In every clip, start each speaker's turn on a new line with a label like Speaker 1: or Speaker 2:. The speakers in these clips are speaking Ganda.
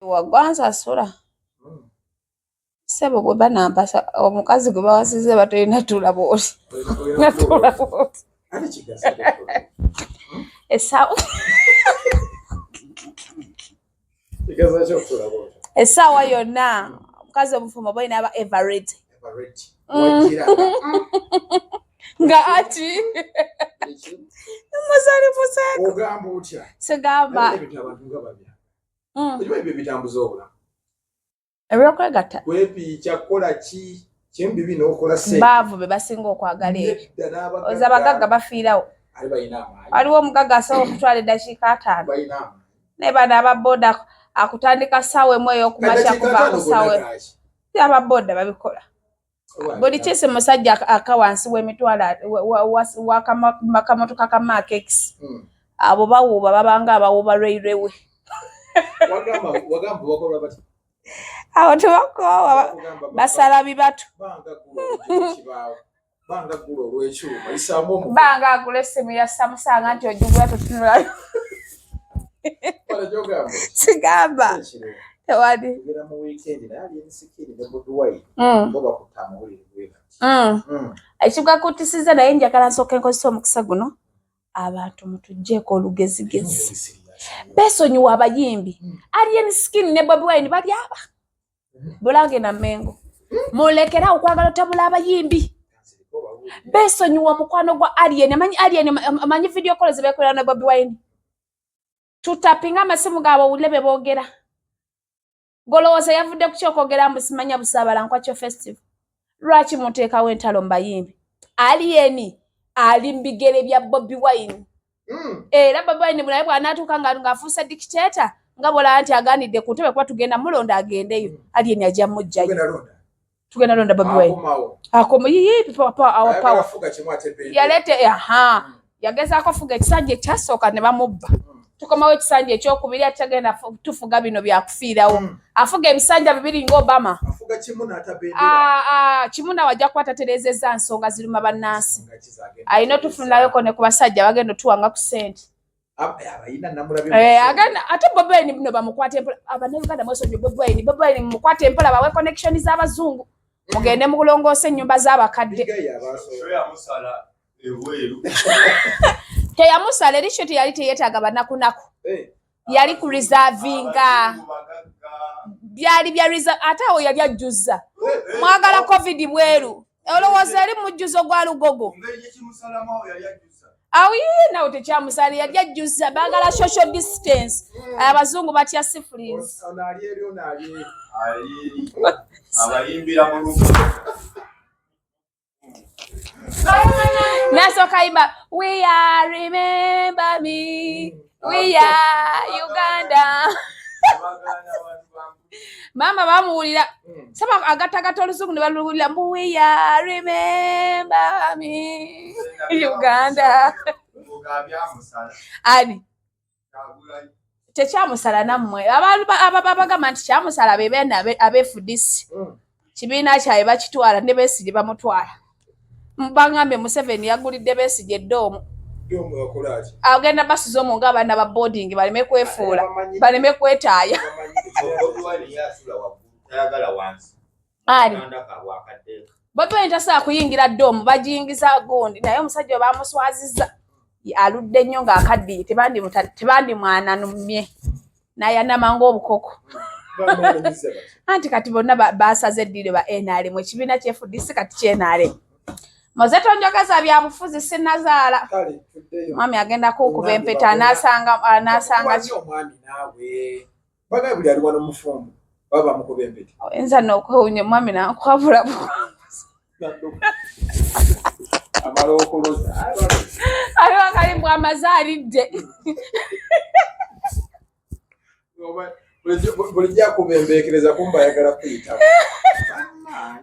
Speaker 1: Wagwansasula ssebo bwe banampasa omukazi gwe bawasizza batolina tuula bwoti natuula bwoti essaawa essaawa yonna omukazi omufumbo oba olina aba eveready nga ati muzali museeko sigamba
Speaker 2: Ebiba ebyo bitambuza obulamu.
Speaker 1: Ebyokwegatta.
Speaker 2: Kwepiica kukola ki? Kimu bibi n'okola ssente.
Speaker 1: Baavu be basinga okwagala ebyo. Oza abagagga bafiirawo.
Speaker 2: Ali balina amaanyi.
Speaker 1: Waliwo omugagga asobola okutwala eddakiika 50.
Speaker 2: Balina amaanyi.
Speaker 1: Naye bano aba boda akutandika ssaawa 1 ey'okumakya kuva ku ssaawa aba boda babikola. Buli kisi musajja aka wansi w'emitwalo wakamotoka ka Mark X. Abo bawuuba babanga abawuuba railway. Abo tebakoowa basala bibatu. Banga agula essimu ya Samsung nti ojugula totunulayo. Sigamba. Tewali. Ekigwakutisiza naye njagala nsooka nkozesa omukisa guno abantu mutuggyeko olugezigezi. Beesonyiwa abayimbi. Alien Skin ne Bobi Wine bali aba. Bulange na Mengo. Mulekera okwagala otabula abayimbi. Beesonyiwa omukwano gwa Alien. Amanyi Alien, amanyi video call ze beekolera ne Bobi Wine. Tutapinga amasimu gaabwe owulire bye boogera. Golowooza yavudde ku kyokwogera mbu simanya busaabala nkwakyo festival. Lwaki muteekawo entalo mu bayimbi? Alien ali mu bigere bya Bobi Wine. Era Bobi Wine naye bw'anaatuuka ng'afuuse dictator nga bw'olaba nti agaanidde ku ntebe kuba tugenda mulonda agendeyo. Alien ajja mmuggyayo. Tugenda londa Bobi Wine. Akoma yiyi people power our power. Yalete aha. Yagezaako fuga ekisanja ekyasooka ne bamubba. Tukomawo ekisanja ekyokubiri atagenda tufuga bino byakufiirawo. Afuga ebisanja bibiri nga Obama.
Speaker 2: Afuga kimu n'atabendera.
Speaker 1: Kimu nawe ajja kuba tatereezezza nsonga ziruma bannansi. Alina otufunirayoko ne ku basajja bagenda otuwanga ku ssente. Agenda ate Bobi Wine bino bamukwate mpola. Abannayuganda mwesonyiwe Bobi Wine. Bobi Wine mumukwate mpola bawe connection z'abazungu. Mugende mukulongoosa ennyumba z'abakadde. Teyamusala eri kyo teyali teyeetaaga banakunaku. Yali ku reservinga. Byali bya reserve ate awo yali ajjuzza. Mwagala COVID bweru. Olowooza eri mujjuzo gwa Lugogo. Awo yii nawe tekyamusala yali ajjuzza baagala social distance. Abazungu batya syphilis. Nasooka yimba we are remember me we are Uganda. Maama bamuwulira saba agattagatta oluzungu ne baluwulira mbu we are remember me Uganda. Ani tekyamusala nammwe abagamba nti kyamusala be beena abeefudisi kibiina kyabwe bakitwala ne Besigye bamutwala. Bangambye Museveni yagulidde Besigye eddoomu. Agenda basuza omwo ng'abaana ba boarding baleme kwefuula baleme kwetaaya. Ani Bobi Wine tasobola kuyingira ddoomu bagiyingiza gundi naye omusajja we bamuswazizza aludde nnyo ng'akaddiye tebandimwananumye n'ayanama ng'obukoko. Anti kati bonna basaze eddiiro ba NRM ekibiina ky'FDC kati kye NRM. Moze tonjogeza bya bufuzi sinnazaala. Mwami agenda kunkuba empeta anaasanga Oyinza n'okwewuunya omwami n'ankwabula aliwo akalimbwa amaze alidde.
Speaker 2: Bulijjo akubembeekereza kumba ayagala kuyitawo.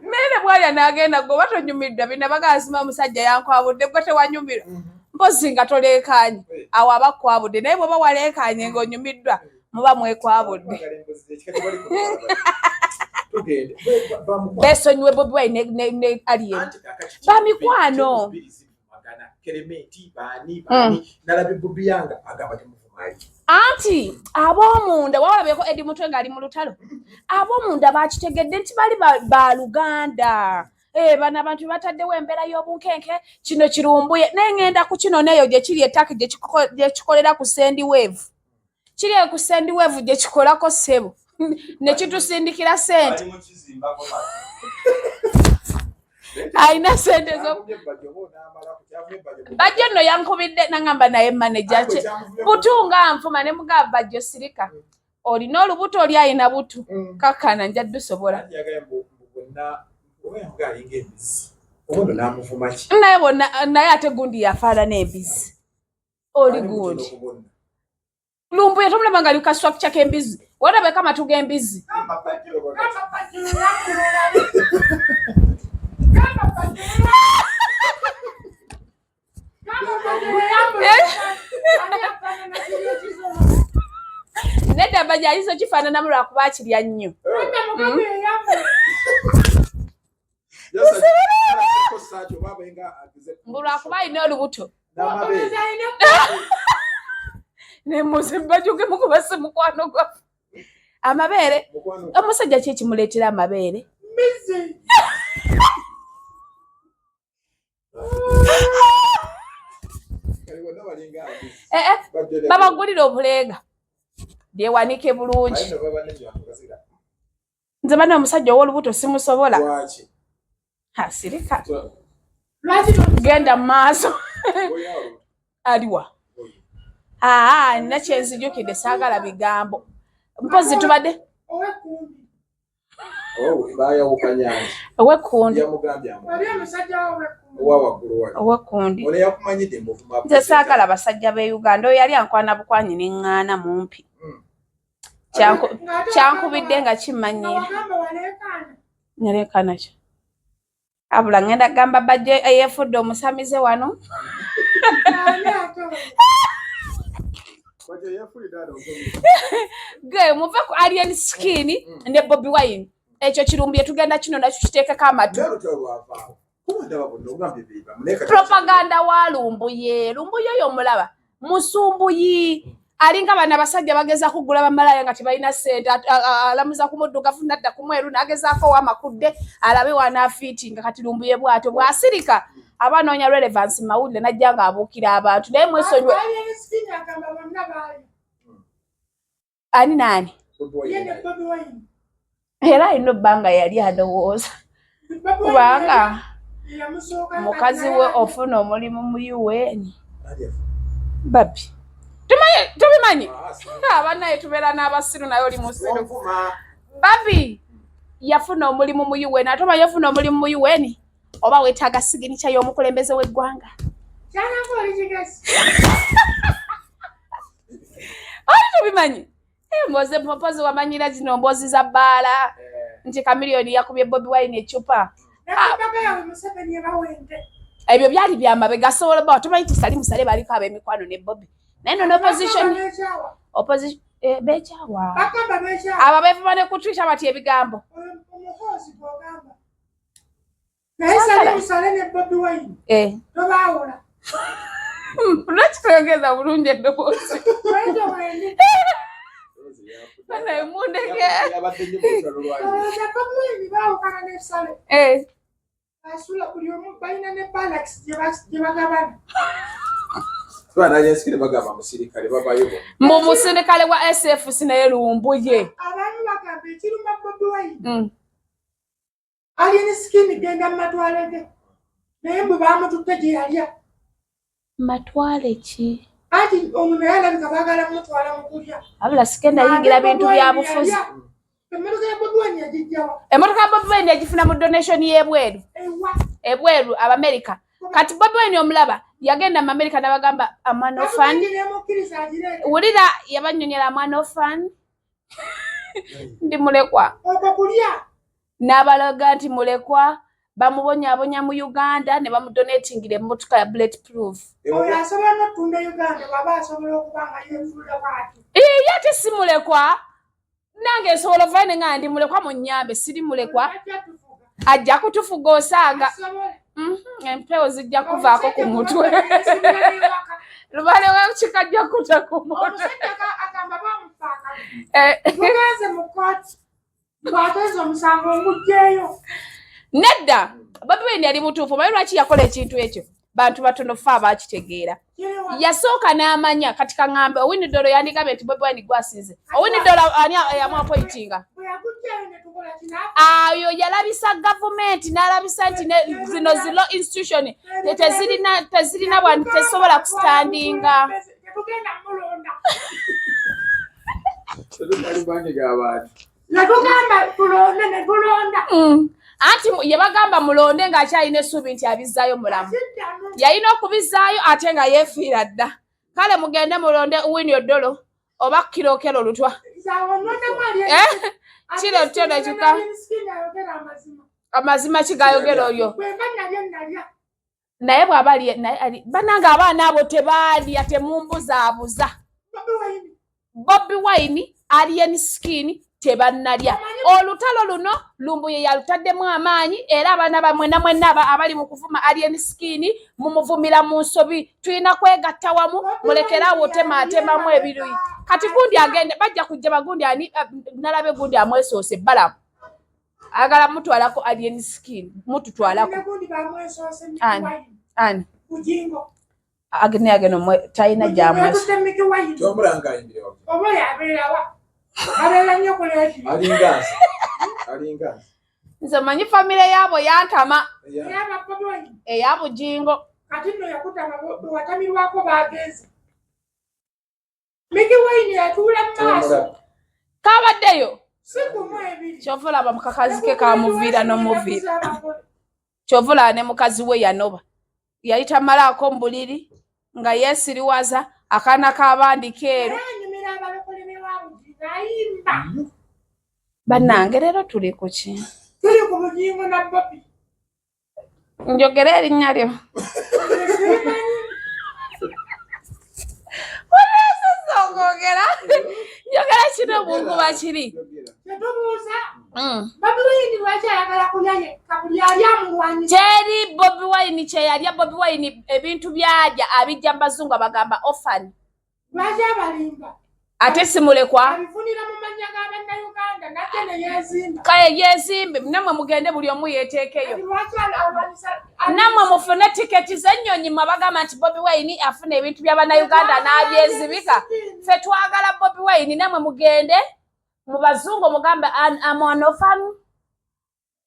Speaker 1: Mere bw'alya n'agenda gwe oba tonyumiddwa bino bagamba omusajja yankwabudde gwe tewanyumirwa. Mpozi nga toleekaanye awo aba akkwabudde naye bw'oba waleekaanye ng'onyumiddwa muba mwekwabudde. Beesonyiwe Bobi Wine ne Alien. Bamikwano.
Speaker 2: Kelementi baani baani nalabye Bobi Yanga agamba temuvuma Ali.
Speaker 1: Anti ab'omunda wawalabyeko Eddie Mutwe ng'ali mu lutalo, ab'omunda bakitegedde nti bali ba Luganda. Bano abantu bataddewo embeera y'obunkenke, kino kirumbuye naye ŋŋenda ku kino n'eyo gye kiri ettaka gye kikolera ku Sendwave, kiri ku Sendwave gye kikolako ssebo ne kitusindikira ssente. Alina ssente zo Bajjo nno yankubidde nangamba naye maneja kye butu nga nfuma ne mugamba Bajjo sirika olina olubuto oli alina butu kakkana nja dusobola. Naye bonna naye ate gundi yafaanana embizi oli gundi Lumbuye tomulaba nga ali ku kastructure k'embizi, walabeko amatu g'embizi. Nedda Bajjo ayinza okifaananamu lwakuba akirya nnyo. Mbu lwakuba alina olubuto. Nemuze Bajjo mukuba si mukwano gwaffe. Amabeere, omusajja ki ekimuleetera amabeere? Babagulira obulenga byewanike bulungi. Nze bana omusajja ow'olubuto simusobola. Sirika genda mu maaso. Aliwa? Nina kyenzijukidde, saagala bigambo. Mpozi tubadde owekkundi owekkundi. Nze saagala basajja b'e Uganda. Oyo yali ankwana bukwanyi ne ŋŋaana mumpi. Kyankubidde nga kimmanyiira. Naleekaana ki? Abula ŋŋenda kugamba Bajjo eyeefudde omusamize wano. Ge muve ku Alien Skin ne Bobi Wine. Ekyo Kirumbuye tugenda kino nakyo kiteekeko amatu. Propaganda wa Lumbuye. Lumbuye oyo omulaba musumbuyi alinga bano abasajja bageza kugula bamalaaya nga tebalina ssente, alamuza ku muddugavu n'adda ku mweru n'agezaako owamakudde alabe w'anaafiitinga. Kati Lumbuye bw'atyo bw'asirika aba anoonya relevance mu mawulire n'ajja ng'abuukira abantu naye mwesonyiwe. Ani naani? Era alina obba nga yali alowooza kubanga mukazi we ofuna omulimu mu UN. Babi tubimanyi abanaye tubeera n'abasiru naye oli musiru. Babi yafuna omulimu mu UN, ate omanyi ofuna omulimu mu UN oba weetaaga signature y'omukulembeze w'eggwanga. Oli tubimanyi. Mboze mpozi wamanyira zino mboozi za bbaala nti Chameleone yakubye Bobi Wine eccupa. Ebyo byali bya mabega, asobola obba tumanyi nti Salim Saleh baliko ab'emikwano ne Bobi. Naye nno opposition beekyawa. Abo abeevuma ne ku Twitter bati ebigambo.
Speaker 3: Naye Salim Saleh ne Bobi Wine tobaawula.
Speaker 1: Lwaki toyogeza bulungi eddoboozi? Naye mundeke.
Speaker 3: Bobi Wine baawukana ne Saleh. Asula buli omu balina ne barracks gye bagabana.
Speaker 1: Mbu musirikale wa SFC naye Lumbuye.
Speaker 3: Abamu bagamba ekiruma Bobi Wine. Alien Skin genda mu matwale ge naye mbu baamututte gye yalya.
Speaker 1: Matwale ki?
Speaker 3: Anti ono naye alabika baagala mutwala mu kulya.
Speaker 1: Abula sigenda yingira bintu bya bufuzi.
Speaker 3: Emmotoka ya Bobi Wine yagiggyawa?
Speaker 1: Emmotoka ya Bobi Wine yagifuna mu donation y'ebweru. Ebweru Abamerika. Kati Bobi Wine omulaba yagenda mu Amerika n'abagamba I'm an orphan. Wulira yabannyonnyola I'm an orphan. Ndi mulekwa.
Speaker 3: Okwo kulya.
Speaker 1: N'abalaga nti mulekwa bamubonyaabonya mu Uganda ne bamudonatingira emmotoka ya bullet proof.
Speaker 3: Oyo asobola n'okutunda Uganda bw'aba asobola okuba nga yeefuula bw'atyo.
Speaker 1: Ye ate si mulekwa. Nange nsobola ovayo ne nga ndi mulekwa mu nnyambe, siri mulekwa. Ajja kutufuga osanga. Empewo zijja kuvaako ku mutwe. Lubale wekikajja kuta ku mutwe.
Speaker 3: Omusajja agamba bamufaaka.
Speaker 1: Eh.
Speaker 3: Mugenze mu kkooti. Bw'ateeza omusango ngugyeyo.
Speaker 1: Nedda, Bobi Wine yali mutuufu. Omanyi lwaki yakola ekintu ekyo? Bantu batono fe abakitegeera.
Speaker 3: Kiriwa.
Speaker 1: Yasooka n'amanya. Kati kaŋŋambe, Owiny Dollo yandigambye nti Bobi Wine gwasinze. Owiny Dollo ani yamuapointinga?
Speaker 3: Bwe yaguggyayo ne tukola kino.
Speaker 1: Ayo yalabisa gavumenti n'alabisa nti zino zi law institution tezirina bwa tezisobola kustandinga.
Speaker 3: Tetugenda mulonda.
Speaker 2: Tetutali bangi g'abantu.
Speaker 3: Yatugamba tulonde ne tulonda.
Speaker 1: Anti yabagamba mulonde ng'akyalina essuubi nti abizzaayo mulamu.
Speaker 3: Kiddamu.
Speaker 1: Yalina okubizzaayo ate nga yeefiira dda. Kale mugende mulonde Owiny Dollo oba Kirokero Lutwa.
Speaker 3: Nze awo nnondemu ali
Speaker 1: Eh? Kiro Lutwa kyokka.
Speaker 3: Skin ayogera amazima.
Speaker 1: Amazima ki gayogera oyo?
Speaker 3: Bwe mba nalya nalya.
Speaker 1: Naye bw'aba ali naye ali bannange abaana abo tebaalya, temumbuzaabuza.
Speaker 3: Bobi Wine.
Speaker 1: Bobi Wine, Alien Skin tebannalya. Olutalo luno Lumbuye yalutaddemu amaanyi, era abaana bammwe mwenna abali mu kuvuma Alien Skin mumuvumira mu nsobi. Tulina kwegatta wamu, mulekere awo temaatemamu ebiruyi. Kati gundi agende, bajja kujja bagundi ani, nalabe gundi amwesoose Balamu. Ayagala mutwalako Alien Skin, mututwalako.
Speaker 3: Ne gundi bamwesoose Mickey
Speaker 1: Ani?
Speaker 3: Wine.
Speaker 1: Ani?
Speaker 3: Bugingo.
Speaker 1: Agende agende omwe talina
Speaker 3: Bugingo
Speaker 1: gyamweso.
Speaker 3: yatutte Mickey Wine.
Speaker 2: Tomulanga ayimbire waggulu.
Speaker 3: Oba oyo abeera wa? Abeera nnyo ku leediyo.
Speaker 2: Alinga nze. Alinga nze.
Speaker 1: Nze manyi famire yaabwe yantama.
Speaker 3: Eyaba Bobi Wine.
Speaker 1: Eya Bugingo.
Speaker 3: Kati nno yakutama bwe watamirwako baagenze. Mickey Wine yatuula mu maaso.
Speaker 1: Kabaddeyo.
Speaker 3: Si gumu ebiri.
Speaker 1: Ky'ova olaba mukakazi ke kamuviira n'omuviira. Ky'ova olaba ne mukazi we yanoba. Yali tamalaako mu buliri nga yeesiriwaza akaana k'abandi keeru.
Speaker 3: Era anyumira abalokole be wa Bugingo ayimba.
Speaker 1: Bannange leero tuli ku ki?
Speaker 3: Tuli ku Bugingo na Bobi.
Speaker 1: Njogere erinnya lyo.
Speaker 3: Simanyi.
Speaker 1: Oneesesa okwogera. Njogera kino bunkuba kiri.
Speaker 3: Tetubuuza. Bobi Wine lwaki ayagala kulya yekka buli ali amulwanyisa?
Speaker 1: Teri Bobi Wine kye yalya. Bobi Wine ebintu by'alya abijja mu bazungu abagamba orphan.
Speaker 3: Lwaki abalimba?
Speaker 1: Ate simulekwa.
Speaker 3: Abifunira mu mannya ga Bannayuganda najja ne yeezimba.
Speaker 1: Kale yeezimbe, nammwe mugende buli omu yeeteekeyo.
Speaker 3: Lwaki alwanyisa?
Speaker 1: Nammwe mufune tiketi z'ennyonyi mwe abagamba nti Bobi Wine afuna ebintu bya Bannayuganda n'abyezibika. Ffe twagala Bobi Wine, nammwe mugende mu bazungu mugambe I'm an orphan.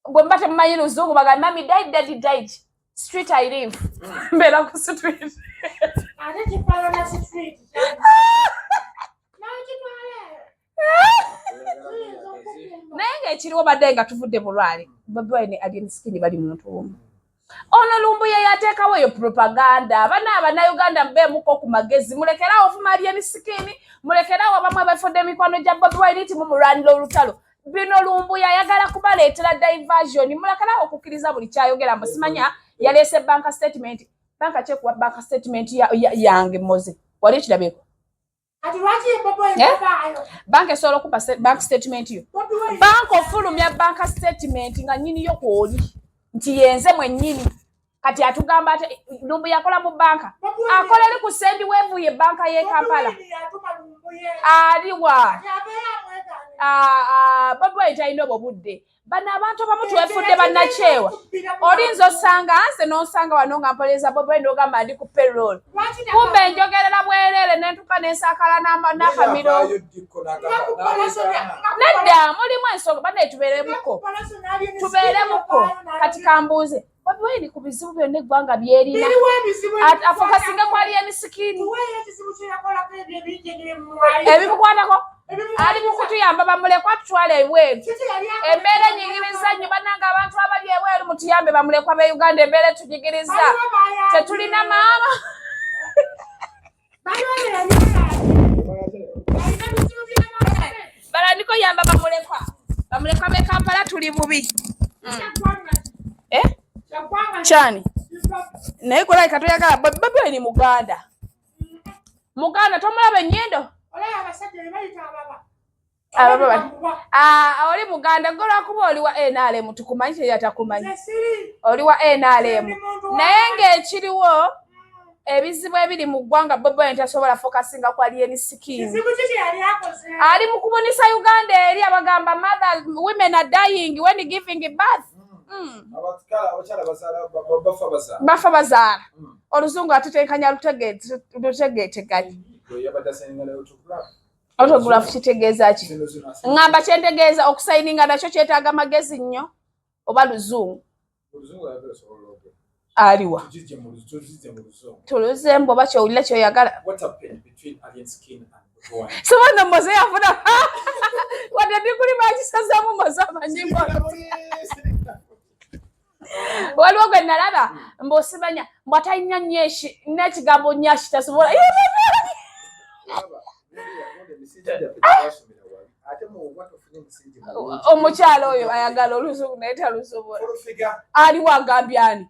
Speaker 1: Bwe muba temumanyi luzungu bagambe mummy died, daddy died. Street I live. Mbeera ku street.
Speaker 3: Ate kifaanana street. N'okitwala eyo. Kiyinza okugumba.
Speaker 1: Naye ng'ekiriwo badde nga tuvudde bulwale. Bobi Wine Alien Skin bali muntu omu. Ono Lumbuye yateekawo eyo propaganda. Bana Abannayuganda mubeemuko ku magezi, mulekerawo ovuma Alien Skin, mulekerawo abamu abafudde emikwano gya Bobi Wine nti mumulwanira olutalo. Bino Lumbuye ayagala kubaleetera diversion, mulekerawo okukkiriza buli kyayogera. Mbu simanya yaleese bank statement. Banka kyekuwa bank statement yange Moze. Wali okirabyeko?
Speaker 3: Kati lwaki ye Bobi Wine
Speaker 1: Eh?
Speaker 3: tafaayo?
Speaker 1: Banka esobola okupa bank statement yo.
Speaker 3: Bobi Wine
Speaker 1: Banka ofulumya bank statement nga nnyini yo kw'oli nti yenze mwennyini. Kati atugamba ate Lumbuye akola mu banka.
Speaker 3: Bobi Wine
Speaker 1: Akola eri ku Sendwave ye banka y'e
Speaker 3: Bobi
Speaker 1: Kampala.
Speaker 3: Wine yatuma Lumbuye.
Speaker 1: Aliwa?
Speaker 3: Yabeera amwegaana.
Speaker 1: Bobi Wine talina obwo budde. Bano abantu abamu twefudde bannakyewa. Olinza osanga nze n'onsanga wano nga mpolereza Bobi Wine n'ogamba ndi ku payroll. Kumbe njogerera bwereere ne ntuuka ne nsaakala n'akamiro. Nedda mulimu ensonga banne tubeeremuko. Tubeeremuko. Kati kambuuze. Bobi Wine ku bizibu byonna eggwanga byerina.
Speaker 3: Biriwo ebizibu
Speaker 1: Afokasinga ku Alien Skin.
Speaker 3: Tuweeyo ekizibu kye yakolako ebyo ebingi ebimuwayo.
Speaker 1: Ebimukwatako ali mu kutuyamba bamulekwa tutwale ebweru.
Speaker 3: Kiki yali akoze?
Speaker 1: Embeera enyigiriza nnyo bannange abantu abali ebweru mutuyambe bamulekwa b'e Uganda embeera etunyigiriza.
Speaker 3: Baliwo bayambye.
Speaker 1: Tetulina maama.
Speaker 3: Baliwo be yali ayambye. Alina bizibu by'abalokole.
Speaker 1: Balandiko yamba bamulekwa. Bamulekwa b'e Kampala tuli bubi.
Speaker 3: Kyaggwanga ki?
Speaker 1: Eh?
Speaker 3: Kyaggwanga ki?
Speaker 1: Kyani? Naye kulabika toyagala Bobi Wine Muganda. Muganda tomulaba ennyindo?
Speaker 3: Olaba abasajja be bayita ababa.
Speaker 1: Ababa bali.
Speaker 3: Bamuba.
Speaker 1: Ah, oli Muganda gwe lwakuba oli wa NRM tukumanyi kyeri atakumanyi.
Speaker 3: Nze siri.
Speaker 1: Oli wa NRM.
Speaker 3: Ndi muntu wa-
Speaker 1: Naye ng'ekiriwo Ebizibu ebiri mu ggwanga, Bobi Wine tasobola focusinga ku Alien Skin. Ali mu kubunisa Uganda eri abagamba mother, women are dying when giving birth. Bafa bazaala. Oluzungu atutenkanya lutegeeteganye. Autograph kitegeeza ki? Ŋŋamba kyentegeeza okusayininga nakyo kyetaaga magezi nnyo oba luzungu. Aliwa tuluzeemu oba kyowulira kyoyagala. Sibona moze yafuna wadde ndikuli bakisazamu moze amanyimbo. Waliwo gwe nalaba mbuosimanya mbu atalina nyeshi n'ekigambo nyashi tasobola. Omukyalo oyo ayagala oluzungu naye talusobola. Aliwo agambye ani?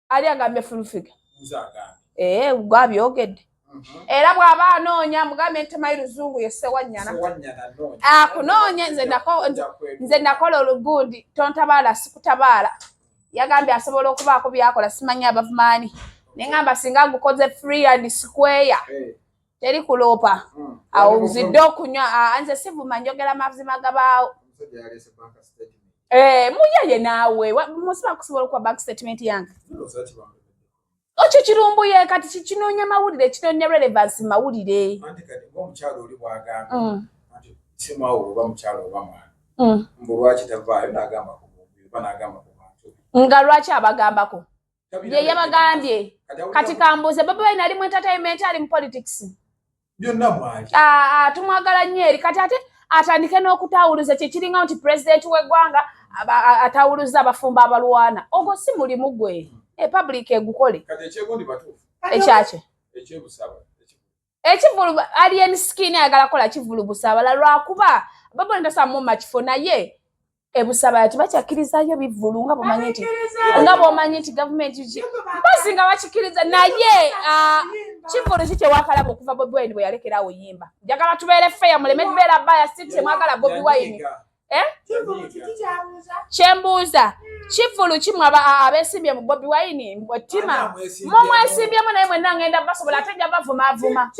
Speaker 1: Ali agambye full figure gwabyogedde. Era bw'aba anoonya mugambe nti tamanyi luzungu, ye Sewanyana akunoonye. Nze nakola olugundi tontabaala sikutabaala. Yagambye asobola okubaako byakola, simanyi abavumaani, neŋŋamba singa gukoze free and square, teri kuloopa awo nzidde okunywa. Nze sivuma, njogera mazima gabaawo. Muyaye naawe musiba kusobola okuwa bank statement yange. Okyo kirumbuye kati kikinoonya mawulire, kinoonya relevance mawulire.
Speaker 2: Omukyalo oli bwagambye simwawula oba mukyalo oba mwana, mbu lwaki tavaayo n'agamba oba n'agamba ku bantu?
Speaker 1: Nga lwaki abagambako? Ye yabagambye. Kati kambuuze, Bobi Wine ali mu entertainment, ali mu politics?
Speaker 2: Byonna mwali.
Speaker 1: Tumwagala nnyo eri. Kati ate atandike n'okutawuluza, kyekiringa nti pulezidenti w'eggwanga atawuluza abafumbo abalwana. Ogwo si mulimu gwe, e public egukole.
Speaker 2: Kati ekyegundi batuufu?
Speaker 1: Ekyaki?
Speaker 2: Ekyebusaba.
Speaker 1: Ekivulu, Alien Skin ayagala kukola kivulu Busabala, lwakuba Bobi tasamuma kifo, naye ebusabala tebakyakkirizayo bivulu nga bwomanyi nti gavumenti mpozi nga bakikkiriza. Naye kivulu ki kyewakalaba okuva Bobi Wine bwe yalekerawo yimba? Njagala tubeere fair, muleme tubeera biased temwagala Bobi Wine. Eh? Kyembuuza, kivulu kimu abeesimbye mu Bobi Wine ettima mumwesimbyemu, naye mwenna ngenda basobola ate nja bavumaavuma.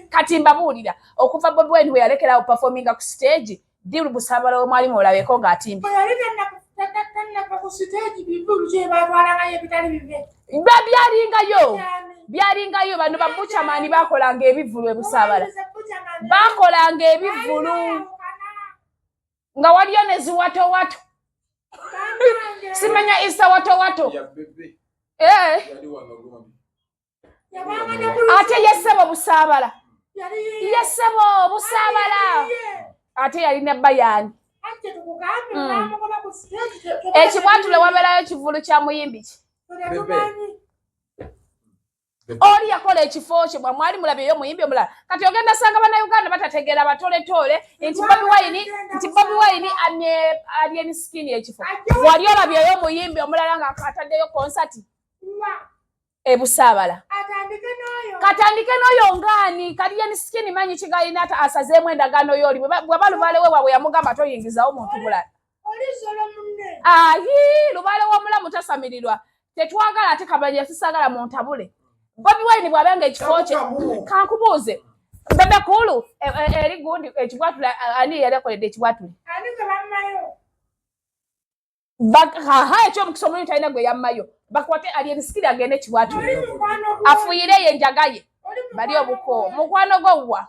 Speaker 1: Kati mbabuulira, okuva Bobi Wine bwe yalekerawo performinga ku stage, diru Busabala we mwali mulabeko ng'atimbye? Byalingayo, byalingayo. Bano babukyamaani bakolanga ebivulu ebusabala, bakolanga ebivulu nga waliyo ne ziwatowato, simanya isa watowato. Eh. Ate yesebo Busaabala, yesebo Busaabala, ate yalina bayani. Ekibwatule wabeerayo kivulu kya muyimbi ki? Oli yakola ekifo kye bwamwali mulabyeyo omuyimbi omulala. Kati ogenda sanga Bannayuganda batategeera batoletole nti Bobi Wine amye Alien Skin ekifo. Wali olabyeyo omuyimbi omulala nga ataddeyo konsati ebusaabala? Katandike n'oyo ngaani? Kali Alien Skin manyi kigalina ate asazeemu endagaano y'oli bwaba lubaale we waabwe yamugamba toyingizawo muntu mulala. Ayi, lubaale w'omulamu tasamirirwa. Tetwagala ate kabanya, sisagala muntabule. Bobi Wine bw'abenga ekifo kye, kankubuuze, Bebe Cool eri gundi ekibwatule, ani yali akoledde ekibwatule? Haha, ekyomukisa omulimi talina gwe yammayo. Bakwate Alien Skin agende ekibwatule afuuyire eyo enjaga ye bali obuko. Mukwano gwo wa?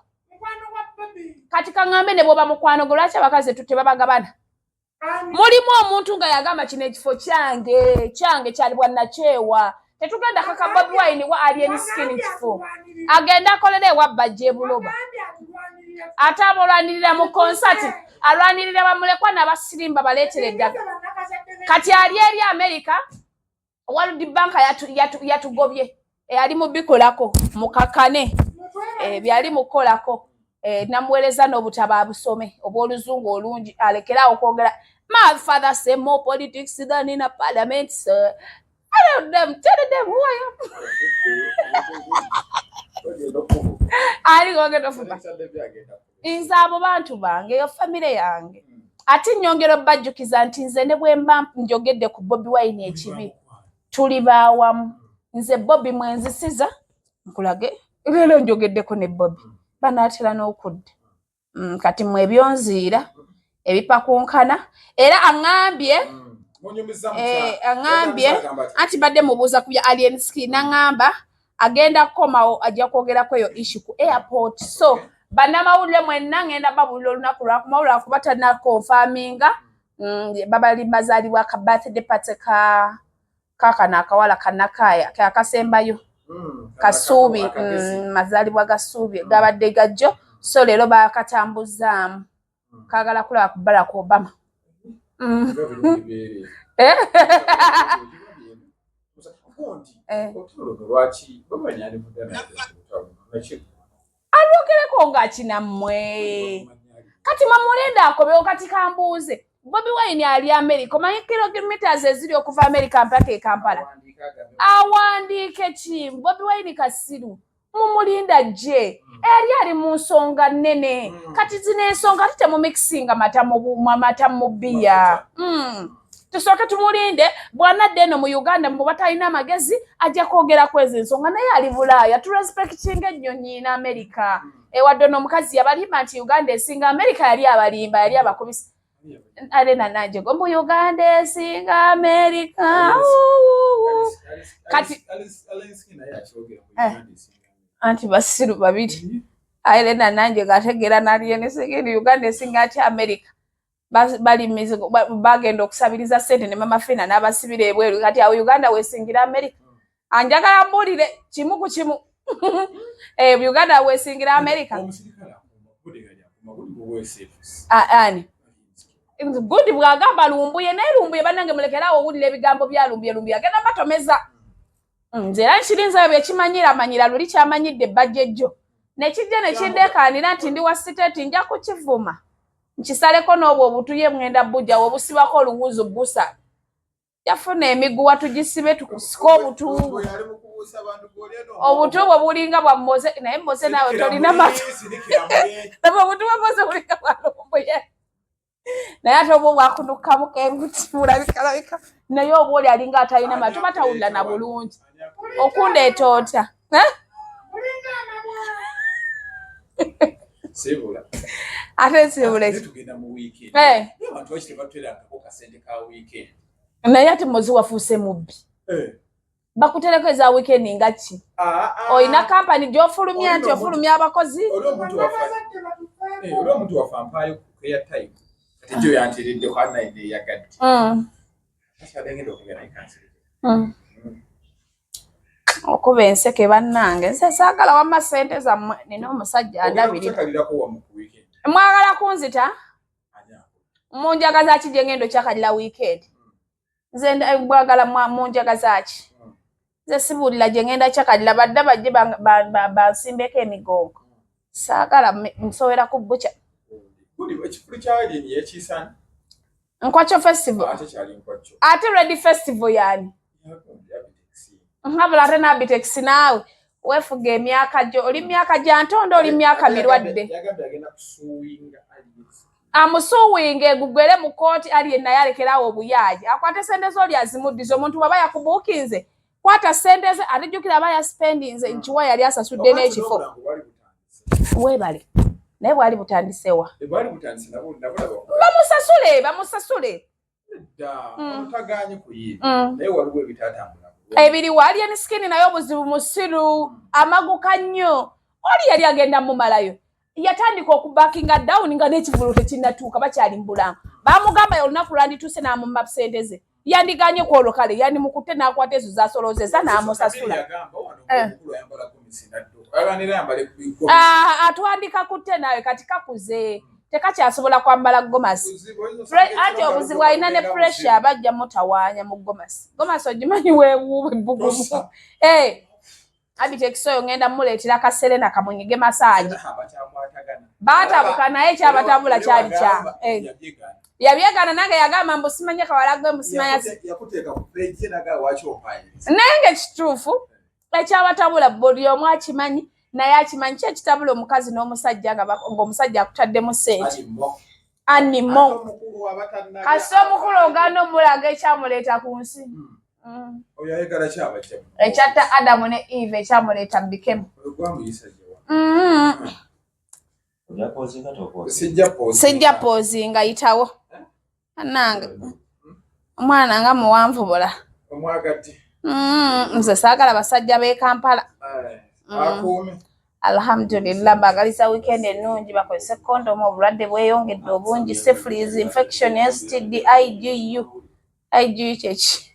Speaker 1: Kati kaŋŋambe, ne bw'oba mukwano gwo, lwaki abakazi tebabagabana? Mulimu omuntu nga yagamba kino ekifo kyange, kyange kyali bwannakyewa. Tetugenda kaka Bobi Wine wa Alien Skin kifo, agenda akolera ewa Bajja ebuloba. Ate abalwanirira mu konsati, alwanirira bamulekwa n'abasirimba baleetera eddagala. Kati ali eri America, World Bank yatugobye, eyali mu bikolako mukakane byali mukolako. Namuweereza n'obutabo abusome obw'oluzungu olungi, alekerawo okwogera. My father say more politics than in a parliament, so tell them, tell them who I am. Ali gogenda ofuba. Nze abo bantu bange, eyo famire yange. Ate nyongera obbajjukiza nti nze ne bwe mba njogedde ku Bobi Wine ekibi, tuli baawamu. Nze Bobi mwenzisiza nkulage leero njogeddeko ne Bobi, banaatera n'okudda. Kati mwe ebyonziira ebipakunkana era aŋŋambye aŋŋambye anti mbadde mubuuza ku bya Alien Skin, n'aŋŋamba agenda kukomawo ajja kwogerako eyo issue ku airport. So bannamawulire mwenna ngenda babuulira olunaku lwakumawo lwakuba tannakonfaminga. Babali bazaalibwa ka birthday party ka kaakano akawala kanakaaya kakasembayo kasuubi, mazaalibwa ga Suubi gabadde gajjo, so leero bakatambuzaamu kaagala kulaba ku Barack Obama. Alwogereko ng'akinammwe kati mwamulinda akobewo. Kati kambuuze, Bobi Wine ali America, omanyi kilometers eziri okuva America mpaka e Kampala? Awandiike ki? Bobi Wine kasiru, mumulinda gye eri ali mu nsonga nnene. Kati zino ensonga ate temumikisinga mata mu bbiya. Tusooke tumulinde bw'anadda eno mu Uganda, muba talina amagezi ajja kwogera ku ezo ensonga, naye ali Bulaaya. Turespectinga ennyonyi na America. Ewadde ono omukazi yabalimba nti Uganda esinga America, yali abalimba, yali abakubisa alena nanje mbu Uganda esinga America. Kati anti basiru babiri, alena nanje gategeera nalyenesigiri Uganda esinga ati America bali mizigo, bagenda okusabiriza sente ne Mama Fina n'abasibira ebweru. Kati awo Uganda wesingira America? Anjagala mbuulire kimu ku kimu, Uganda wesingira America ani? Gundi bw'agamba Lumbuye, naye Lumbuye bannange mulekeraawo owulira ebigambo bya Lumbuye. Lumbuye agenda batomeza. Nze era nkirinzayo byekimanyira amanyira luli kyamanyidde ebbajjejjo nekijja nekindeekaanira nti ndi wa state, nja kukivuma nkisaleko n'obwo obutuye mwenda bujjawo obusibako oluwuzu busa yafuna emiguwa tugisibe tukusike obutu obutu bwe bulinga bwa Moze, naye Moze naawe tolina matu. Obutu bwa Moze bulinga bwa Lumbuye, naye ate obwo bwakunukamu kebuti bulabikalabika, naye oba oli alinga atalina matu batawulira na bulungi. Okundeeta otya? Ate nsibula naye ate Mozi wafuuse mubbi, bakutereko eza weekend nga ki? Olina kampani gy'ofulumya nti ofulumya abakozi.
Speaker 2: Oli omuntu waffe ampaayo airtime, kati gyo yanteereddeko anaye neyagadde akyadengenda okugenda naye.
Speaker 1: Okuba enseke bannange, nze saagala wamma ssente zammwe, nina omusajja andabirira. Mwagala kunzita, munjagaza ki gye ngenda okyakalira weekend? Nze bwagala munjagaza ki? Nze sibuulira gye ngenda kyakalira, badda bajje bansimbeko emigongo. Saagala nsowera ku bukya. Nkwakyo Festival ate Ready Festival yani nkabula ate nabitex naawe weefuga emyaka gyo, oli myaka gya ntondo, oli myaka mirwadde. Amusuwinga egugwere mu kooti ali naye alekerawo obuyaayi, akwate sente z'oli azimuddiza. Omuntu bw'aba yakubuukinze, kwata sente ze, ate jjukira aba yaspendinze nkiwa yali asasudde n'ekifo. Weebale, naye bwali butandisewa, bamusasule, bamusasule. Ebiriwo Alien Skin, naye obuzibu musiru, amaguka nnyo. Oli yali agenda mumalayo, yatandika okubakinga down nga n'ekivulu tekinnatuuka, bakyali mu bulango. Bamugamba olunaku lwandituuse n'amumma sente ze, yandiganye ku olwo, kale yandimukutte n'akwata ezo zasolozeza n'amusasula. Ah, atwandika kutte naawe kati kakuze tekakyasobola kwambala gomasi, anti obuzibu alina ne pressure, bajja mutawaanya mu gomasi. Gomasi ogimanyi, weewuuba ebbugumu. Eh, Abitex oyo ngenda muleetera kaserena kamunyige massage. Baatabuka naye ekyabatabula kyali kya yabyegaana nange yagamba mbu simanye kawala gwe mbusimanya, naye nga ekituufu ekyabatabula buli omu akimanyi, naye akimanyi ki ekitabula omukazi n'omusajja ng'omusajja akutaddemu ssente animo kasi omukulu ogaana omulaga ekyamuleeta ku nsi.
Speaker 2: Oyo ayagala ki abajja?
Speaker 1: Ekyatta Adamu ne Eve ekyamuleeta bikemu.
Speaker 2: Oyo gwamuyisa gyewa.
Speaker 1: Sijja pozinga, yitawo. Anange omwana nga muwanvu bula.
Speaker 2: Omwagadde.
Speaker 1: Nze saagala basajja b'e Kampala.
Speaker 2: Akuume.
Speaker 1: Alhamdulillah, mbagaliza weekend ennungi, bakozese kondomu, obulwadde bweyongedde obungi, syphilis, infection, STD, IGU. IGU kyeki?